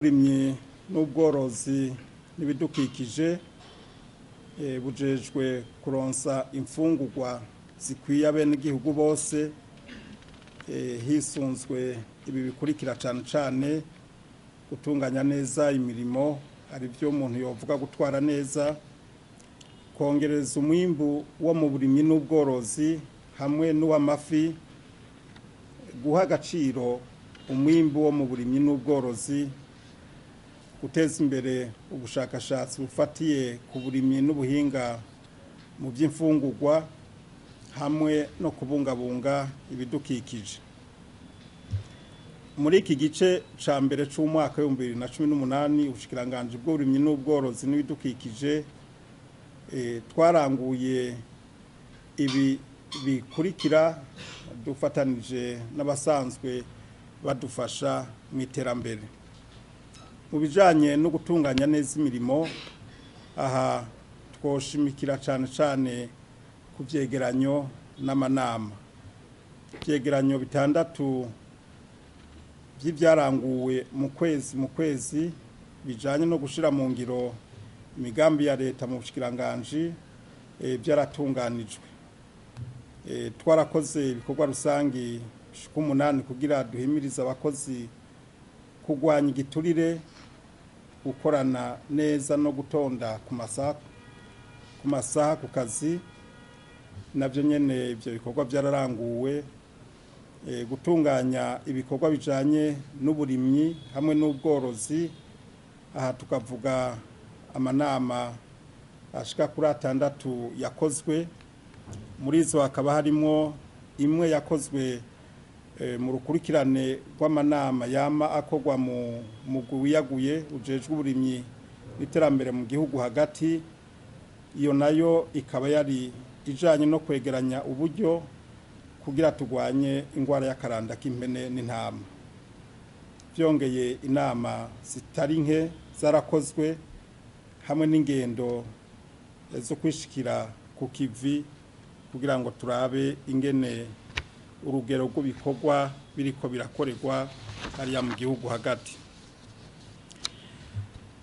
Uburimyi n'ubworozi n'ibidukikije bujejwe kuronsa imfungurwa zikwiye abenegihugu bose, hisunzwe ibi bikurikira: cane cane gutunganya neza imirimo, ari byo umuntu yovuga gutwara neza, kongereza umwimbu wo mu burimyi n'ubworozi hamwe n'uw'amafi, guha agaciro umwimbu wo mu burimyi n'ubworozi, guteza imbere ubushakashatsi bufatiye ku burimyi n'ubuhinga mu by'imfungurwa, hamwe no kubungabunga ibidukikije. Muri iki gice ca mbere c'umwaka w'2018, ubushikiranganji bw'uburimyi n'ubworozi n'ibidukikije twaranguye ibi bikurikira dufatanije n'abasanzwe badufasha mu iterambere. Mu bijanye no gutunganya neza imirimo, aha twoshimikira cane cane ku vyegeranyo n'amanama. Ivyegeranyo bitandatu vy'ivyaranguwe mu kwezi bijanye no gushira mu ngiro imigambi ya leta mu bushikiranganji byaratunganijwe. Twarakoze ibikorwa rusangi bishika 8 kugira duhimirize abakozi kurwanya igiturire, gukorana neza no gutonda ku masaha ku kazi. Navyo nyene ivyo bikorwa byararanguwe. Gutunganya ibikorwa bijanye n'uburimyi hamwe n'ubworozi, aha tukavuga amanama ashika kuri atandatu yakozwe. Muri izo hakaba harimo imwe yakozwe mu rukurikirane rw'amanama yama akorwa mu mugwi wiyaguye ujejwe uburimyi n'iterambere mu gihugu hagati. Iyo nayo ikaba yari ijanye no kwegeranya uburyo kugira turwanye ingwara y'akaranda k'impene n'intama. Byongeye, inama zitari nke zarakozwe hamwe n'ingendo zo kwishikira ku kivi kugira ngo turabe ingene urugero rw'ibikorwa biriko birakorerwa hariya mu gihugu hagati.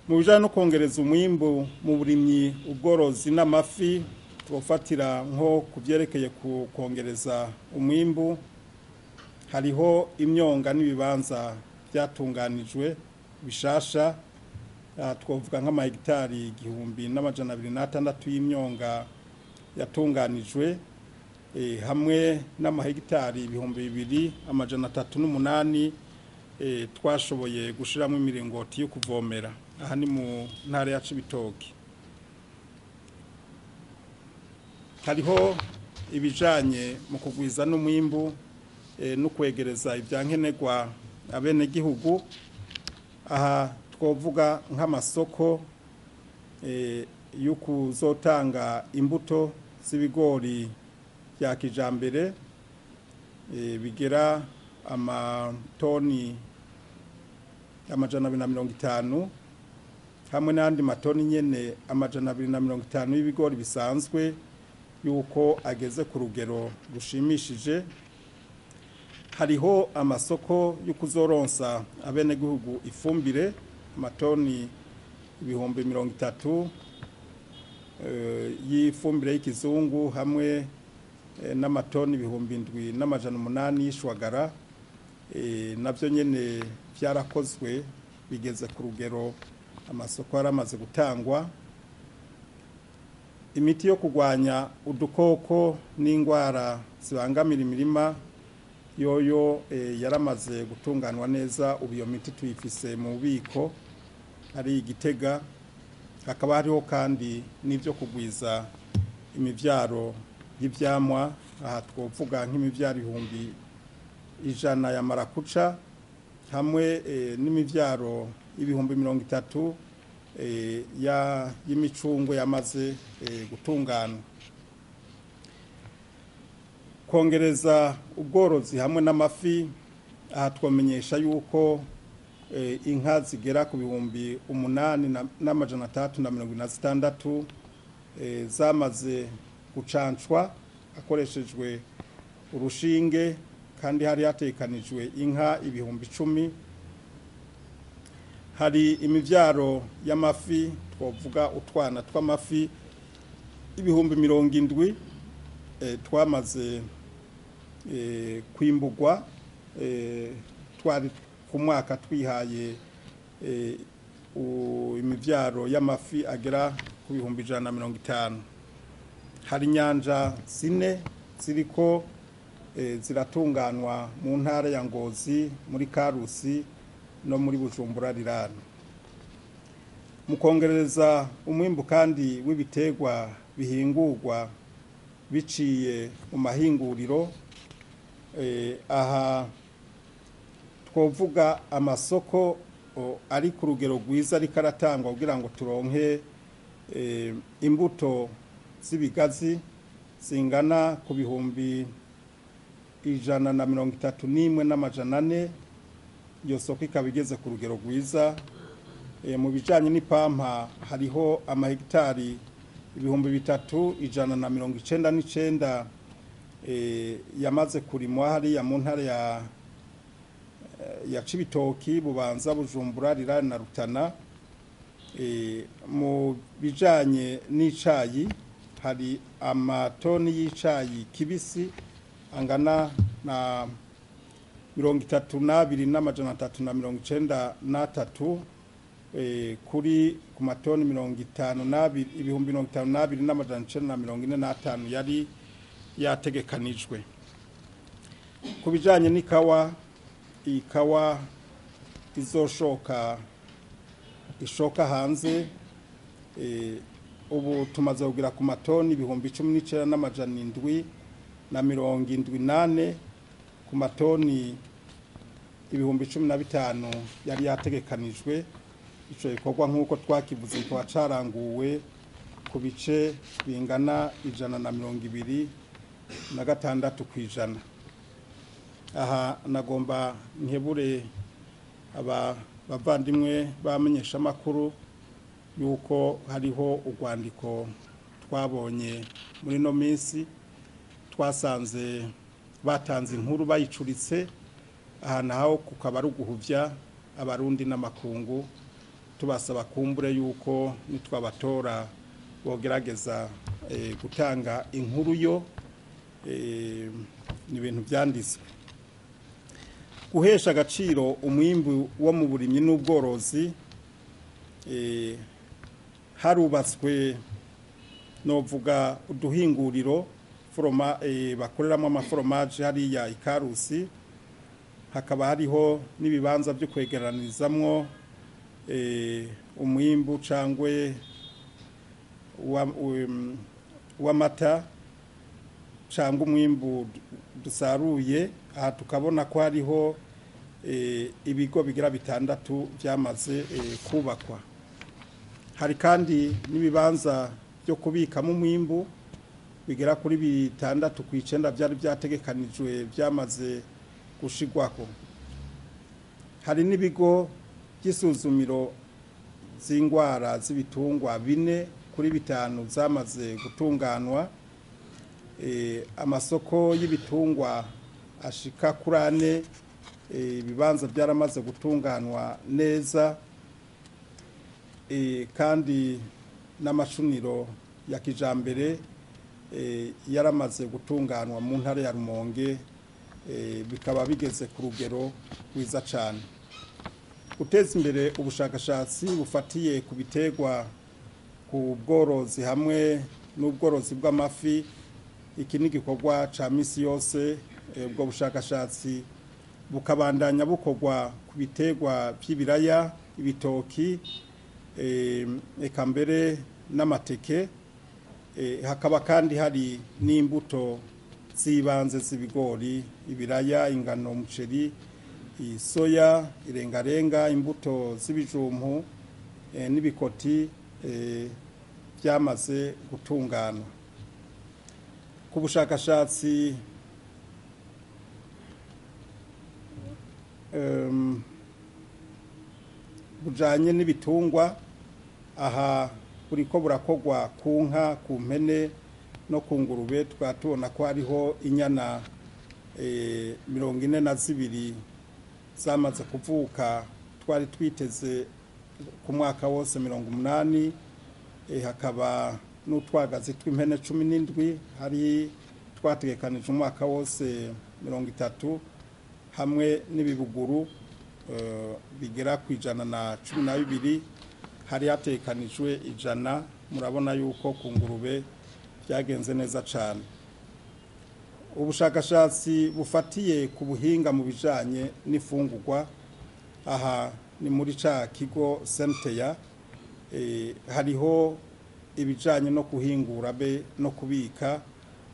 Mu bijanye no kongereza umwimbu mu burimyi, ubworozi n'amafi, twofatira nko ku vyerekeye ku kongereza umwimbu, hariho imyonga n'ibibanza byatunganijwe bishasha. Twovuga nk'amahegitari 1206 y'imyonga yatunganijwe, hamwe n'amahegitari 2308 twashoboye gushiramo imiringoti yo kuvomera. Aha ni mu ntara ya Cibitoke. Hariho ibijanye mu kugwiza n'umwimbu no kwegereza ibyankenerwa abenegihugu. Aha twovuga nk'amasoko yo kuzotanga imbuto z'ibigori bya kijambere bigera amatoni 250, hamwe n'andi matoni nyene 250 y'ibigori bisanzwe, yuko ageze ku rugero rushimishije. Hariho amasoko yo kuzoronsa abenegihugu ifumbire, amatoni 30,000 y'ifumbire y'ikizungu, hamwe n'amatoni 7800 y'ishwagara. Navyo nyene vyarakozwe, bigeze ku rugero, amasoko yaramaze gutangwa. Imiti yo kurwanya udukoko n'indwara zibangamira imirima yoyo yaramaze gutunganwa neza. Ubu iyo miti tuyifise mu bubiko ari igitega. Hakaba hariho kandi n'ibyo kugwiza imivyaro y'ivyamwa. Aha twovuga nk'imivyaro 100,000 ya marakuca, hamwe n'imivyaro 30,000 ya y'imicungwe yamaze gutungana. Kongereza ubworozi hamwe n'amafi, aha twamenyesha yuko inka zigera ku 8346 zamaze gucancwa hakoreshejwe urushinge, kandi hari hatekanijwe inka 10,000. Hari imivyaro y'amafi, twovuga utwana tw'amafi 70,000 twamaze kwimbugwa. Twari ku mwaka twihaye imivyaro y'amafi agera ku 150,000. Hari inyanja zine ziriko ziratunganwa mu ntara ya Ngozi, muri Karusi no muri Bujumbura Rirano. Mu kongereza umwimbu kandi w'ibiterwa bihingurwa biciye mu mahinguriro, aha twovuga amasoko ari ku rugero rwiza ariko aratangwa kugira ngo turonke imbuto z'ibigazi zingana ku 131,400. Iyo soko ikaba igeze ku rugero rwiza. Mu bijanye n'ipampa, hariho amahegitari 3,199 yamaze kurimwa hariya mu ntara ya Cibitoki, Bubanza, Bujumbura Rirare na Rutana. Mu bijanye n'icayi, hari amatoni y'icayi kibisi angana na 32,393 kuri ku matoni 52, 52,945 yari yategekanijwe. Ku bijanye n'ikawa, ikawa izoshoka ishoka hanze, ubu tumaze kugera ku matoni 19,774 ku matoni 15,000 yari yategekanijwe. Ico gikorwa, nk'uko twakivuze, kikaba caranguwe ku bice bingana 126%. Aha nagomba nkebure aba bavandimwe bamenyesha amakuru yuko hariho urwandiko twabonye muri no minsi, twasanze batanze inkuru bayicuritse. Aha naho kukaba ari uguhuvya Abarundi n'amakungu. Tubasaba kumbure yuko nitwabatora bogerageza gutanga inkuru yo ni ibintu byanditswe. Guhesha agaciro umwimbu wo mu burimyi n'ubworozi, harubatswe novuga uduhinguriro bakoreramo amaforomaje hariya ikarusi, hakaba hariho n'ibibanza byo kwegeranizamwo umwimbu cangwe w'amata cyangwa umwimbu dusaruye. Aha tukabona ko hariho ibigo bigira bitandatu byamaze kubakwa. Hari kandi n'ibibanza byo kubikamo umwimbu bigera kuri bitandatu ku icenda byari byategekanijwe byamaze gushigwako. Hari n'ibigo by'isuzumiro z'indwara z'ibitungwa bine kuri bitanu zamaze gutunganwa. Amasoko y'ibitungwa ashika kuri ane, ibibanza byaramaze gutunganwa neza, kandi n'amacuniro ya kijambere yaramaze gutunganwa mu ntara ya Rumonge, bikaba bigeze ku rugero rwiza cyane. Guteza imbere ubushakashatsi bufatiye ku biterwa, ku bworozi hamwe n'ubworozi bw'amafi, iki ni igikorwa cya misi yose. Ubwo bushakashatsi bukabandanya bukorwa ku biterwa by'ibiraya, ibitoki, eka mbere n'amateke. Hakaba kandi hari n'imbuto z'ibanze z'ibigori, ibiraya, ingano, umuceri, isoya, irengarenga, imbuto z'ibijumbu n'ibikoti byamaze gutungana. Ku bushakashatsi bujanye n'ibitungwa, aha buriko burakorwa ku nka, ku mpene no ku ngurube. Tukaba tubona ko hariho inyana 42 zamaze kuvuka, twari twiteze ku mwaka wose 80, hakaba n'utwagazi tw'impene 17 hari twategekanije umwaka wose 30, hamwe n'ibibuguru bigera ku 112 hari hatekanijwe 100. Murabona yuko ku ngurube byagenze neza cyane. Ubushakashatsi bufatiye ku buhinga mu bijanye n'ifungurwa, aha ni muri ca kigo Senteya, hariho ibijanye no kuhingura be no kubika.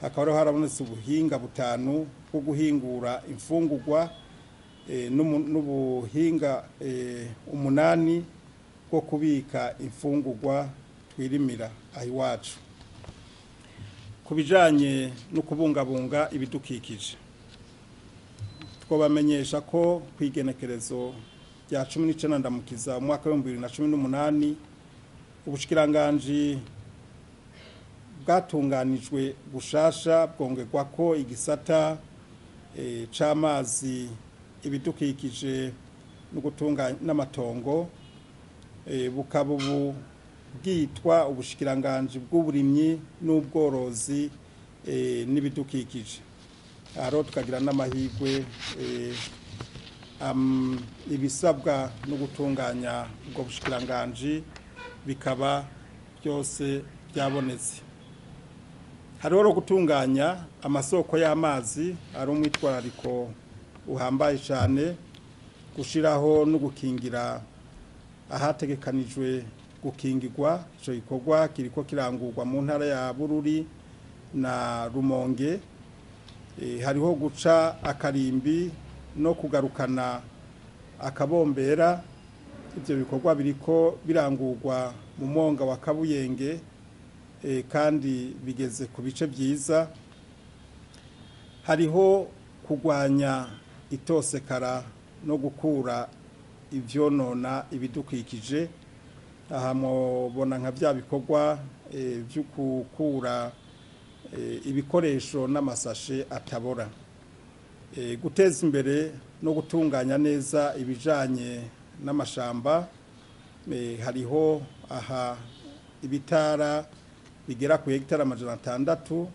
Hakaba harabonetse ubuhinga butanu bwo guhingura imfungurwa, n'ubuhinga 8 bwo kubika imfungurwa twirimira aho iwacu. Ku bijanye no kubungabunga ibidukikije, twabamenyesha ko kwigenekerezo rya 19 ndamukiza umwaka wa 2018 ubushikiranganji bwatunganijwe gushasha bwongerwa ko igisata c'amazi, ibidukikije no gutunganya n'amatongo, bukaba ubu bwitwa ubushikiranganji bw'uburimyi n'ubworozi n'ibidukikije. Aho tukagira n'amahirwe ibisabwa no gutunganya ubwo bushikiranganji bikaba byose byabonetse. Hariho gutunganya amasoko y'amazi ari umwitwarariko uhambaye cyane, gushiraho no gukingira ahategekanijwe gukingirwa. Ico gikorwa kiriko kirangurwa mu ntara ya Bururi na Rumonge. Hariho guca akarimbi no kugarukana akabombera. Ivyo bikorwa biriko birangurwa mu mwonga wa Kabuyenge, kandi bigeze ku bice byiza. Hariho kugwanya itosekara no gukura ivyonona ibidukikije. Aha mubona nka bya bikorwa byo gukura ibikoresho n'amasashe atabora. Guteza imbere no gutunganya neza ibijanye n'amashamba. Hariho aha ibitara bigera ku hegitari 600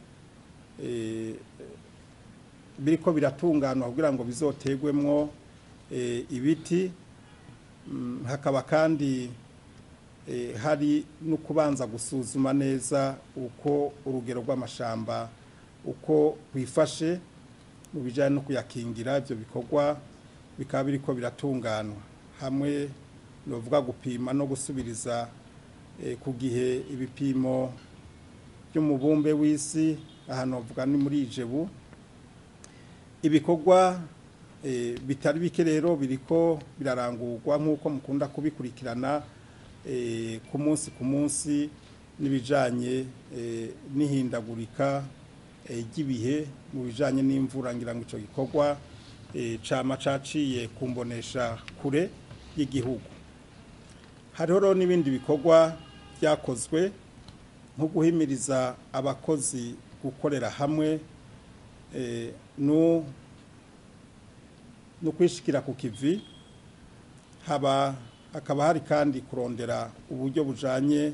biriko biratunganwa kugira ngo bizotegwemwo ibiti. Hakaba kandi hari no kubanza gusuzuma neza uko urugero rw'amashamba uko kwifashe mu bijanye no kuyakingira. Ivyo bikorwa bikaba biriko biratunganwa hamwe novuga gupima no gusubiriza ku gihe ibipimo by'umubumbe w'isi, aha novuga ni muri Ijebu. Ibikorwa bitari bike rero biriko birarangurwa nk'uko mukunda kubikurikirana ku munsi ku munsi, n'ibijanye n'ihindagurika ry'ibihe mu bijanye n'imvura. Ngira ngo ico gikorwa cama caciye kumbonesha kure y'igihugu. Hariho rero n'ibindi bikorwa byakozwe nko guhimiriza abakozi gukorera hamwe no kwishikira ku kivi. Hakaba hari kandi kurondera uburyo bujanye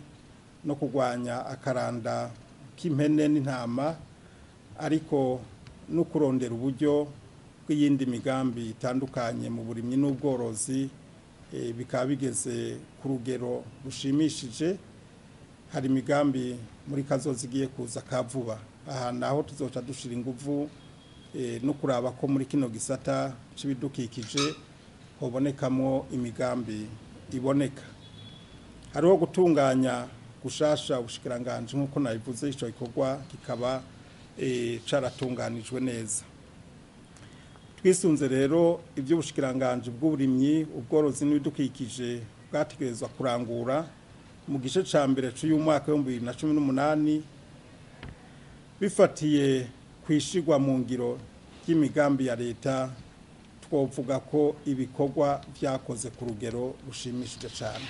no kurwanya akaranda k'impene n'intama, ariko no kurondera uburyo bw'iyindi migambi itandukanye mu burimyi n'ubworozi, bikaba bigeze ku rugero rushimishije. Hari imigambi muri kazoza igiye kuza ka vuba, aha naho tuzoca dushira inguvu no kuraba ko muri kino gisata c'ibidukikije hobonekamo imigambi iboneka. Hariho gutunganya gushasha ubushikiranganji nk'uko nabivuze, ico gikorwa kikaba caratunganijwe neza. Twisunze rero ivy'ubushikiranganji bw'uburimyi, ubworozi n'ibidukikije bwategerezwa kurangura mu gice ca mbere c'uyu mwaka wa 2018, bifatiye kwishigwa mu ngiro ry'imigambi ya leta, twovuga ko ibikorwa vyakoze ku rugero rushimishije cyane.